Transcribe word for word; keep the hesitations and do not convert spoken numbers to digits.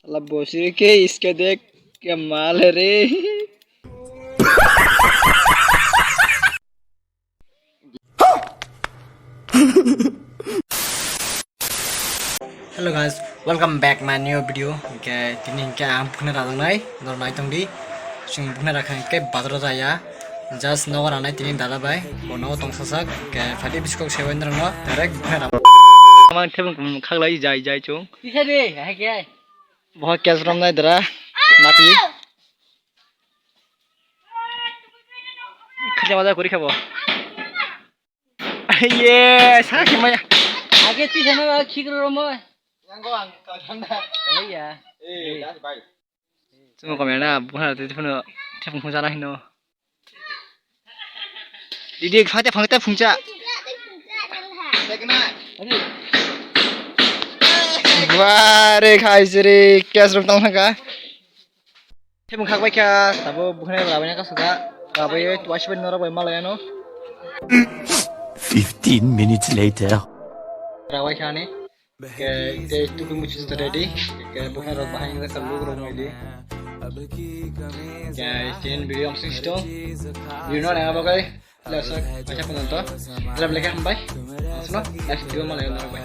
Sala bosiri ke iske dekh ke mal re. Hello guys, welcome back my new video. Hingke tini hingke ang bukhna rajaknai, norok nai tongdi. Chwng bukhna rakha hingke bazaro jaya. Just nogo ranai tini dada bai. Bo nogo tongsasak. Hingke phaidi biskok sebai norokno direct bukhna rak. Mang thebung khaklai jai jai chung. Tisa de, hai ke. Bo kes romnai dara. Napi. Khajama da kuri khabo. Ye, sa khimaya. Age twi sana ba khikro romo. Yango ang kau thanda. Iya. Eh, das bai. Chuma kamera na bukhna twi phano thepung jana hino. Didi phate phangte phungcha. Wah, re khai siri, kes rom tang thangka. Thebung khak bai kha, tabo bukhna rabai na kasu da. Rabai oi, tuaisi bai norok bai malai ano. Fifteen minutes later. Rabai kha ani. Ke, ke tuku muchis to ready. Ke bukhna rok bahai nang sa luk rok mai di. Ke tin video am sing sto. You know na bagai. Lasak, acha pun to. Rab lekha hambai. Asno, next video malai norok bai.